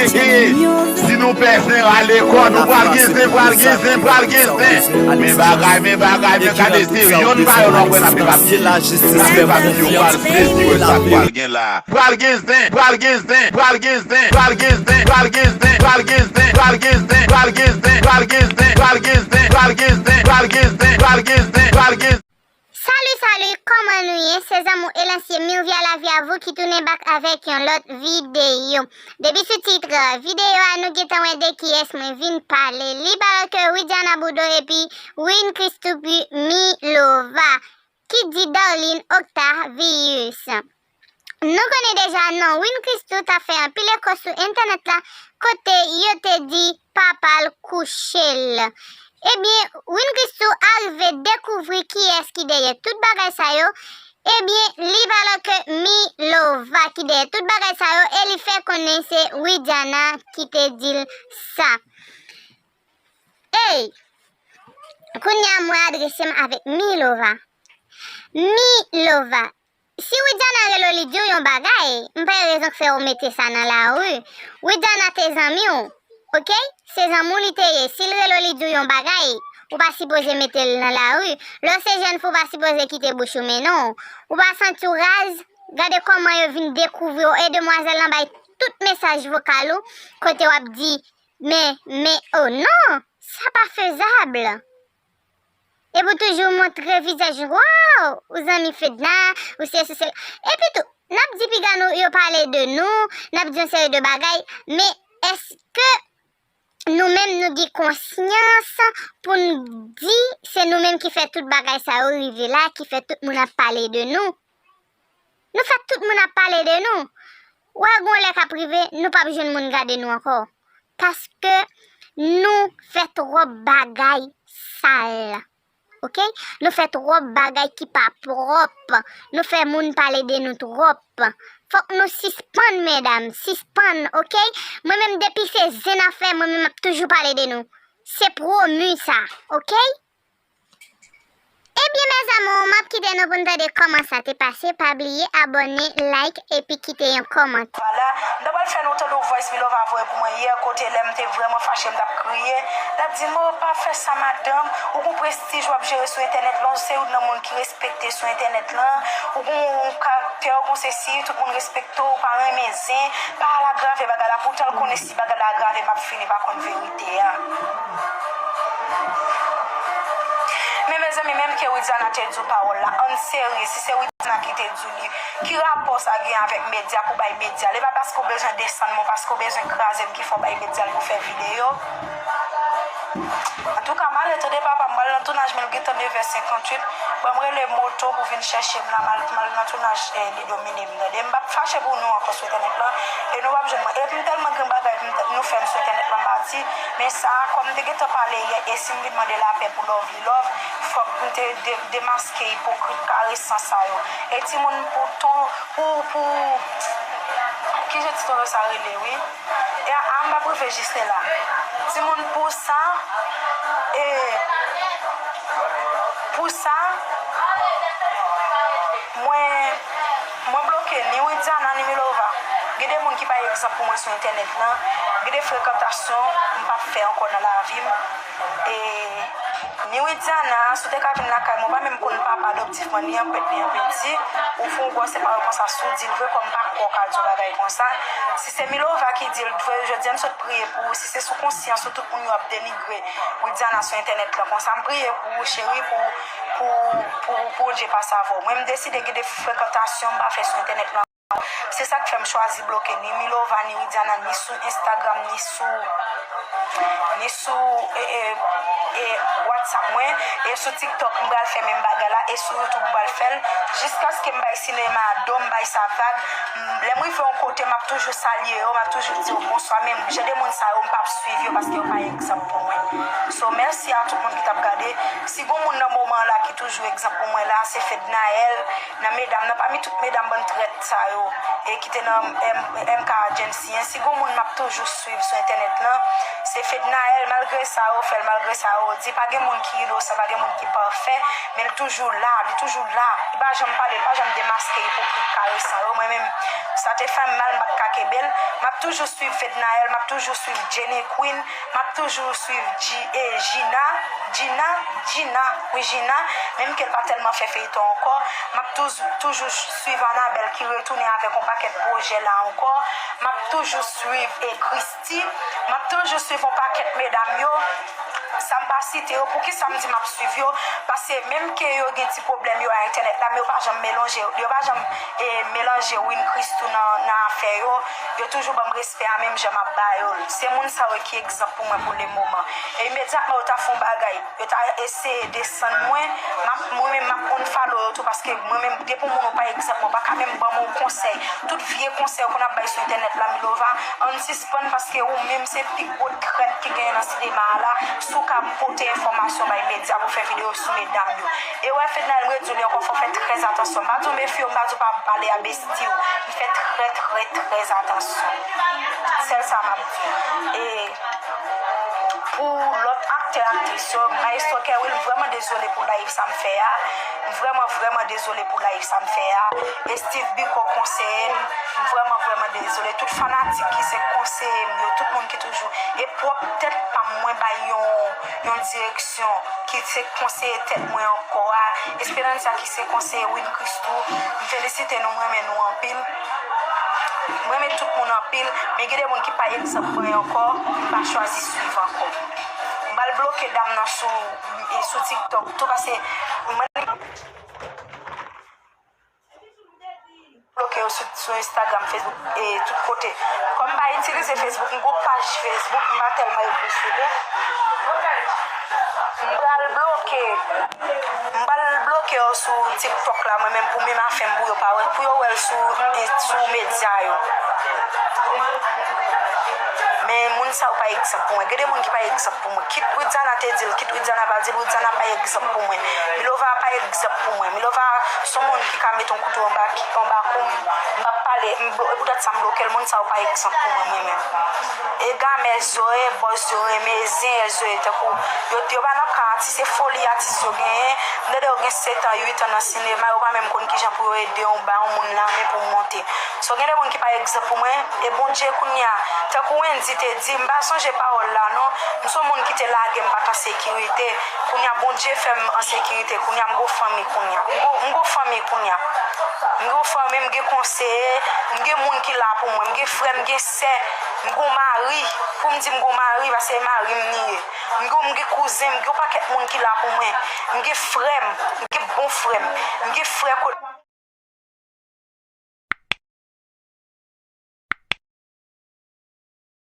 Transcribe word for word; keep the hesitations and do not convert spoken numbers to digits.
Si nou pè zen rale kò nou, pral gen zen, pral gen zen, pral gen zen. Men bagay, men bagay, men gade se yonn pa yonn w ap wè n ap epapye. N ap epapye, w pral sezi wè sa k pral gen la. Pral gen zen, pral gen zen, pral gen zen, pral gen zen, pral gen zen, pral gen zen, pral gen zen, pral gen zen, pral gen zen, pral gen zen, pral gen zen, pral gen zen, pral gen zen, pral gen zen, pral gen zen, pral gen zen. Salut, salut, kòman nou ye? Se zanmi w Elansye Mirvia Lavi a vous ki tounen back avèk yon lòt videyo. Depi sou tit videyo a, nou gentan wè de kiyès mwen vin pale. Li pa lòt ke Widiana Boudon epi Win Christou pi Milova, ki di Darline Octavius. Nou konnen deja non Win Christou ta fè anpil eko sou entènèt la, kote yo te di papa l kouche l. Ebyen, Win Christou arive dekouvri kiyès ki dèyè tout bagay sa yo. Ebyen, li pa lòt ke Milova ki dèyè tout bagay sa yo e li fè konnen se Widiana ki te di l sa. Ey! Kounye a mwen adrese m avèk Milova. Milova, si Widiana rele w li di w yon bagay, m pa wè rezon k fè w mete sa nan lari. Widiana te zanmi w, oke? Se zanmi w li te ye. Si l rele w li di w yon bagay, ou pa sipoze mete l nan lari. Lè w se jèn fi, w pa sipoze kite bouch ou mennen w. Ou pa santi w raz? Gade kòman yo vin dekouvri w. E demwazèl lan bay tout mesaj vokal ou kote w ap di, men, men, oh non, sa pa fezab. Epi w toujou montre vizaj ou, waw, ou zanmi Fedna, ou sesi, ou sela. Epi tou, n ap di piga nou, yo pale de nou, n ap di yon seri de bagay, men èske nou menm nou gen konsyans pou n di se nou menm ki fè tout bagay sa yo rive la, ki fè tout moun ap pale de nou? Nou fè tout moun ap pale de nou. Ou wè gon lè k ap rive, nou p ap jwenn moun gade nou ankò. Paske nou fè twòp bagay sal. Oke? Nou fè twòp bagay ki pa pwòp. Nou fè moun pale de nou twòp. Fòk nou sispann, medam, sispann, oke? Mwen menm, depi se zen n ap fè, mwen menm m ap toujou pale de nou. Se pwomi sa, oke? Ebyen, mes amours, m ap kite nou pou n tande kòman sa te pase. Pa bliye abòne, like, epi kite yon kòmantè. Vwala, m ta pral fè nou tande yon voice Milova voye pou mwen yè, kote lè m te vrèman fache, m t ap kriye. L ap di m, "O, pa fè sa, madanm, ou gon prestij w ap jere sou entènèt lan, ou se youn nan moun ki respekte sou entènèt lan, ou gon, ou gon karaktè, ou gon sesi, tout moun respekte w, ou pa renmen zen, pa al agrave bagay la." Poutan l konnen si bagay la agrave, m ap fini pa konn verite a. Men mezanmi, menm ke Widiana te di w pawòl la, ann serye, si se Widiana ki te di w li, ki rapò sa gen avèk medya pou bay medya l? E pa paske w bezwen desann mwen, paske w bezwen kraze m ki fè w bay medya l pou fè videyo. Antouka, m ale tande papa m, m pral nan tounaj, men l gentan nevè senkanntuit. Ban m rele moto pou vin chèche m la, m al, m al nan tounaj, eh, li domine m, tande. M p ap fache pou nou ankò sou entènèt lan, e nou p ap jwenn mwen. Epi m tèlman gen bagay pou m t-, nou fè m sou entènèt lan, m pa di, men sa, kòm m te gentan pale yè, e si m vin mande lapè pou love li love, fòk m te de-, demaske ipokrit karesan sa yo. E timoun pou tou, pou, pou, ki jan ti tonton sa rele, wi? E a, a, m p ap rive jis la. Timoun, pou sa, e, pou sa, mwen, mwen bloke ni Widiana, ni Milova. Gen de moun ki bay egzanp pou mwen sou entènèt lan. Gen de frekantasyon m p ap fè ankò nan lavi m. E, ni Widiana, si w te ka vin lakay mwen, ou pa menm konn papa adoptif mwen, ni an pèt, ni an peti, ou fè yon gwòs separe konsa, si w di l vre, kòm m pa kwè w ka di yon bagay konsa. Si se Milova ki di l vre, jodi a m sot priye pou ou. Si se sou konsyans ou, tout moun yo ap denigre Widiana sou entènèt lan konsa, m priye pou ou, cheri, pou, pou, pou, pou Bondye pase avè w. Mwen, m deside gen de frekantasyon m pa fè sou entènèt lan. Se sa k fè m chwazi bloke ni Milova, ni Widiana, ni sou Instagram, ni sou, ni sou, e, e, e, WhatsApp mwen, e sou TikTok, m pral fè menm bagay la, e sou YouTube, m pral fè l, jiskaske m bay sinema a do, m bay sa vag. M, lè m rive yon kote, m ap toujou salye yo, m ap toujou di yo bonswa, men jan de moun sa yo, m p ap swiv yo paske yo pa egzanp pou mwen. So, mèsi a tout moun ki t ap gade. Si gon moun nan moman an la ki toujou egzanp pou mwen la, se Fednaelle, nan medam nan, pami tout medam bann trèt. sa yo, e ki te nan M K Agency, si gon moun m ap toujou swiv sou entènèt lan, se Fednaelle. Malgre sa yo fè l, malgre sa yo di, pa gen moun ki inosan, pa gen moun ki pafè, men l toujou la, li toujou la. Li pa janm pale, li pa janm demaske ipokrit karesan yo. Mwen menm, sa te fè m mal, m pa t ka kenbe l. M ap toujou swiv Fednaelle, m ap toujou swiv Jenny Queen, m ap toujou swiv Ji- e Jina, Jina, Jina, wi Jina, menm ke l pa tèlman fè feyton ankò, m ap touz- toujou swiv Anabelle ki retounen avèk yon pakèt pwojè la ankò, m ap toujou swiv e Christy, m ap toujou swiv yon pakèt medam yo, sa m pa site yo, poukisa m di m ap swiv yo, paske menm ke yo gen ti pwoblèm yo a entènèt la, men yo pa janm melanje, yo pa janm e, melanje Win Christoo nan, nan afè yo, yo toujou ban m respè a menm jan m ap ba yo l. Se moun sa yo ki egzanp pou mwen pou le moman. E imedyatman yo ta fè yon bagay, yo ta eseye desann mwen, m ap, mwen menm m ap unfollow yo tou, paske mwen menm, depi yon moun ou pa egzanp mwen, ou pa ka menm ban m yon konsèy. Tout vye konsèy ou konn ap bay sou entènèt la, Milova, ann sispann, paske ou menm se pi gwo trèt ki genyen nan sinema a la. Si w ka pote enfòmasyon bay medya pou fè videyo sou medam yo. E wè Fednaelle, m redi w li ankò, fò w fè trè atansyon. M pa di w mefye w, m pa di w pa pale a besti w. M fè trè, trè, trè atansyon. Sèl sa m ap di. E pou lòt aktè, aktris yo, Maestro Kerwil, m vrèman dezole pou live sa m fè a. M vrèman, vrèman dezole pou live sa m fè a. E Steve Biko konseye m. M vrèman, vrèman dezole. Tout fanatik ki se konseye m yo, tout moun ki toujou. E pwòp tèt pa m, mwen bay yon, yon direksyon ki se konseye tèt mwen ankò a, Esperanza ki se konseye Win Christoo, m felisite nou, m renmen nou anpil. M renmen tout moun anpil, men gen de moun ki pa egzanp mwen ankò, m pa chwazi swiv ankò. M pral bloke dam nan sou, e sou TikTok tou, paske mwen bloke yo sou, sou Instagram, Facebook, e tout kote. Kòm m pa itilize Facebook, m gon paj Facebook, m pa tèlman ekri sou li. M pral bloke, m pral bloke yo sou TikTok la, mwen menm pou menm afè m pou yo pa wè, pou yo wè l sou, e, sou medya yo. Men moun sa yo pa egzanp pou mwen. Gen de moun ki pa egzanp pou mwen. Kit Widiana te di l, kit Widiana pa di l, Widiana pa egzanp pou mwen. Milova pa egzanp pou mwen. Milova se yon moun ki ka mete yon kouto anba, anba kou m, m p ap pale, m blo-, e poutèt sa m bloke l, moun sa yo pa egzanp pou mwen, mwen menm. E gamè yo ye, bòz yo renmen, zen yo ye, tankou yo, yo pa nan ka atis, se foli atis yo genyen. M tande yo gen sèt an, uit an nan sinema, yo pa menm konn kijan pou yo ede yon, ba yon moun lamen pou monte. So, gen de moun ki pa egzanp pou mwen, e Bondye kounye a, tankou Wendy te di, m pa sonje pawòl la non, m se yon moun ki te lage m pa t an sekirite, kounye a Bondye fè m an sekirite, kounye a m gon fanmi kounye a, m gon, m gon fanmi kounye a, m gon fanmi, m gen konseye, m gen moun ki la pou mwen, m gen frè, m gen sè, m gon mari, pou m di m gon mari, paske se mari m li ye, m gon, m gen kouzen, m gen yon pakèt moun ki la pou mwen, m gen frè m, m gen bon frè m, m gen frè kote